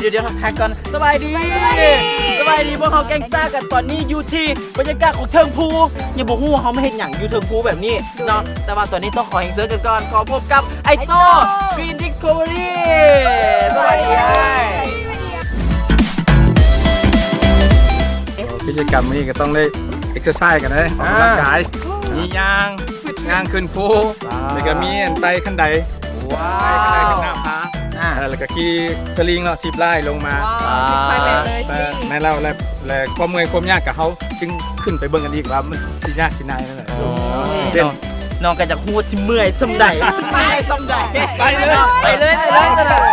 ດຽວໆໆ ທັກທາຍກ່ອນ ສະບາຍດີ ສະບາຍດີ ສະບາຍດີ ພວກເຮົາແກ້ງຊາກັນ ຕອນນີ້ຢູ່ທີ່ບັນຍາກາດຂອງເທິງພູ ຍັງບໍ່ຮູ້ວ່າເຮົາມາເຮັດຫຍັງຢູ່ເທິງພູແບບນີ້ເນາະ ໂດຍ ແຕ່ວ່າຕອນນີ້ຕ້ອງຂໍຮຽນເຊີນກັນກ່ອນ ຂໍພົບກັບໄອໂຕ້ Green Discovery ສະບາຍດີອ້າຍ. ກິດຈະກຳມື້ນີ້ກໍຕ້ອງໄດ້ເອັກເຊີໄຊກັນເດ້ ອອກກຳລັງກາຍ ອ່າ ມີຍ່າງ ຍ່າງຂຶ້ນພູ ອ່າ ແລ້ວກໍມີອັນໄຕ່ຂັ້ນໄດ ວ້າວ ໄຕ່ຂັ້ນໄດຂຶ້ນໜ້າຜາ ອ່າ ເອີ ແລ້ວກໍຂີ່ສະລິງເນາະ ຊິບລາຍລົງມາ ວ້າວ ອ່າ ແມ່ນແລ້ວ ແລະ ແລະຄວາມເມື່ອຍຄວາມຍາກກໍເຮົາຈຶ່ງຂຶ້ນໄປເບິ່ງກັນອີກວ່າມັນຊິຍາກຊິງ່າຍແນວໃດ ໂອ້ຍ ເດັ່ນ ນ້ອງ ນ້ອງກໍຢາກຮູ້ວ່າຊິເມື່ອຍສ່ຳໃດ ຊິເມື່ອຍສ່ຳໃດ ໄປເລີຍ ໄປເລີຍ ໄປເລີຍ ໄປເລີຍ.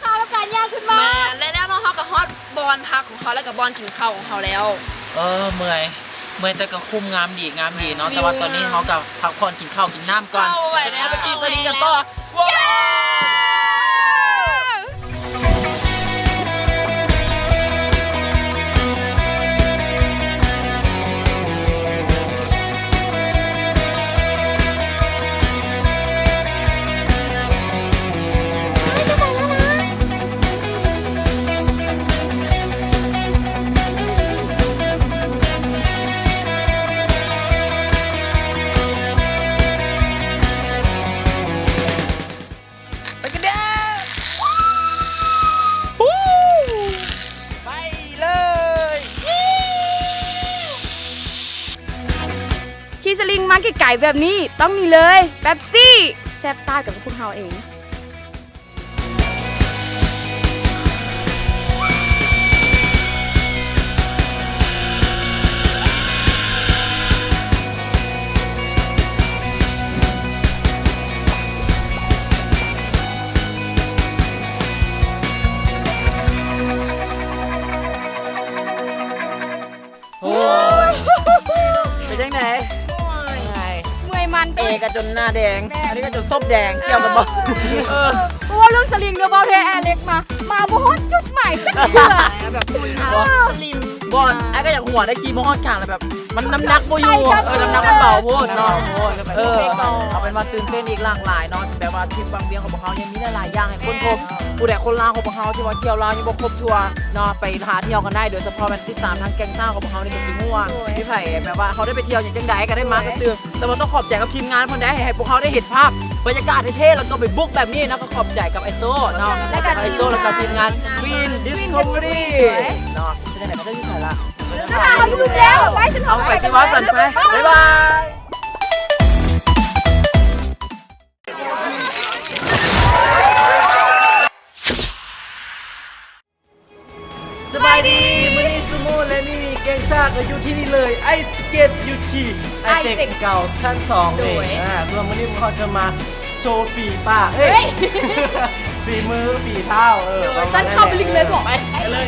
ພາກັນຍ່າງຂຶ້ນມາ ແມ່ນແລ້ວເນາະ ເຮົາກໍຮອດບ່ອນພັກຂອງເຮົາ ແລ້ວກໍບ່ອນກິນເຂົ້າຂອງເຮົາແລ້ວ. ເອີ ເມື່ອຍ ເມື່ອຍ ແຕ່ກໍຄຸ້ມ ງາມດີ ງາມດີເນາະ ແຕ່ວ່າຕອນນີ້ເຮົາກໍພັກຜ່ອນ ກິນເຂົ້າກິນນ້ຳກ່ອນ ເຂົ້າໄປແລ້ວ ແລ້ວໄປກິນສະລິງກັນຕໍ່. ໄປກັນເດີ້ ໄປເລີຍ ຂີ່ສະລິງມາໄກໆແບບນີ້ ຕ້ອງນີ້ເລີຍ ເປັບຊີ ແຊບຊາກັບພວກເຮົາເອງ. ໂອ້ຍ ເປັນຈັ່ງໃດ? ເມື່ອຍ ເມື່ອຍມັນ ເອກໍຈົນໜ້າແດງ ແມ່ນ ອັນນີ້ກໍຈົນສົບແດງ ກ່ຽວກັນບໍ່? ເອີ ເອີ ບໍ່ເວົ້າເລື່ອງສະລິງເດີ້ ເວົ້າແທ້ ແອເລັກມາ ມາບໍ່ຮອດຈຸດໝາຍຈັກເທື່ອ ແບບຫຸ່ນເຮົາ ເອີ ສະລິມ ບໍ່ ອ້າຍກໍຢາກຫົວໄດ້ ຂີ່ມາຮອດກາງແລ້ວແບບ ມັນນ້ຳໜັກບໍ່ຢູ່ ໄປກັນ ເອີ ນ້ຳໜັກມັນເບົາໂພດເນາະ ເອີ ເອີ ເອົາເປັນວ່າຕື່ນເຕັ້ນອີກຫຼາກຫຼາຍເນາະ ແບບວ່າທຣິບວັງວຽງຂອງພວກເຮົາຍັງມີຫຼາຍໆຢ່າງໃຫ້ຄົ້ນພົບ ແມ່ນ ຜູ້ໃດຄົນລາວຂອງພວກເຮົາທີ່ວ່າທ່ຽວລາວຍັງບໍ່ຄົບທົ່ວເນາະ ໄປຫາທ່ຽວກັນໄດ້ ໂດຍສະເພາະແມ່ນຕິດຕາມທາງແກ້ງຊາວຂອງພວກເຮົານີ້ກໍຊິຮູ້ວ່າ ໂດຍ ມີໃຜແບບວ່າເຮົາໄດ້ໄປທ່ຽວຫຍັງຈັ່ງໃດກໍໄດ້ມາກັນຕື່ມ ແຕ່ວ່າຕ້ອງຂອບໃຈກັບທີມງານເພິ່ນໄດ້ ໃຫ້ພວກເຮົາໄດ້ເຫັນພາບບັນຍາກາດເທ່ໆ ແລ້ວກໍໄປບຸກແບບນີ້ເນາະ ກໍຂອບໃຈກັບໄອ້ໂຕ້ເນາະ ແລ້ວກໍທີມງານ ແລ້ວກໍທີມງານ Green Discovery ເນາະ ເປັນຈັ່ງໃດ ເຂົາເຈົ້າຢູ່ໃສລະ? ເຂົາຢູ່ພຸ້ນແລ້ວ ໄປ ເອົາ ໄປ ໄປ ຕິວ່າຊັ້ນ ໄປ ບາຍບາຍ. ສະບາຍດີ ມື້ນີ້ຊູໂມ ແລະ ມີມີ ແກ້ງຊາ ກໍຢູ່ທີ່ນີ້ເລີຍ Ice Skate Beauty Ice Tech ເກົ່າຊັ້ນສອງເດ້ ໂດຍ ອ່າ ສ່ວນມື້ນີ້ພວກເຮົາຈະມາໂຊຝີປາກ ເອີຍ ເຮີ້ຍ ຝີມື ຝີເທົ້າ ເອີ ໂດຍ ຊັ້ນເຂົ້າໄປເລີຍ ໄປເລີຍ.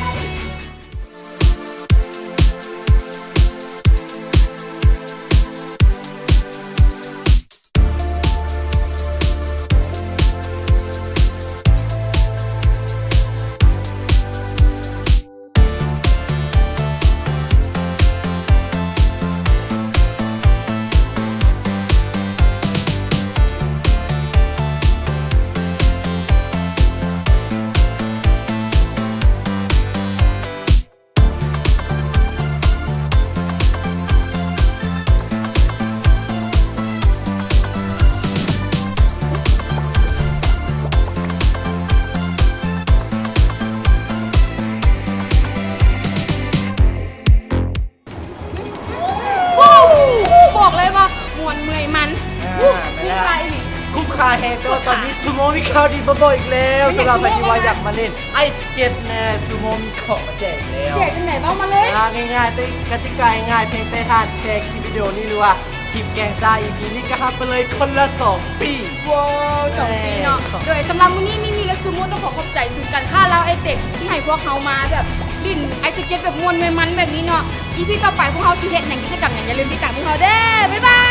ຄ່າອີ່ຫຼີ ຄຸ້ມຄ່າແຮງ ແຕ່ວ່າຕອນນີ້ຊູໂມມີຂ່າວດີມາບອກອີກແລ້ວ. ສຳລັບໃຜທີ່ວ່າຢາກມາຫຼິ້ນໄອສະເກັດແນ່ ຊູໂມມີຂອງມາແຈກແລ້ວ. ແຈກຈັ່ງໃດ ເວົ້າມາເລີຍ. ອ່າ ງ່າຍໆ ແຕ່ກະຕິກາງ່າຍໆ ພຽງແຕ່ທ່ານແຊຄລິບວິດີໂອນີ້ ຫຼືວ່າຄລິບແກງຊາອີພີນີ້ ກໍຮັບໄປເລີຍຄົນລະສອງປີ. ວ້າວ ສອງປີເນາະ. ໂດຍສຳລັບມື້ນີ້ ມີມີ ແລະ ຊູໂມຕ້ອງຂໍຂອບໃຈສູນການຄ້າລາວໄອເຕັກ ທີ່ໃຫ້ພວກເຮົາມາແບບຫຼິ້ນໄອສະເກັດແບບມ່ວນແມ່ນມັນແບບນີ້ເນາະ. ອີພີຕໍ່ໄປພວກເຮົາຊິເຮັດຫຍັງ ກິດຈະກຳຫຍັງ ຢ່າລືມຕິດຕາມພວກເຮົາເດີ້. ບາຍບາ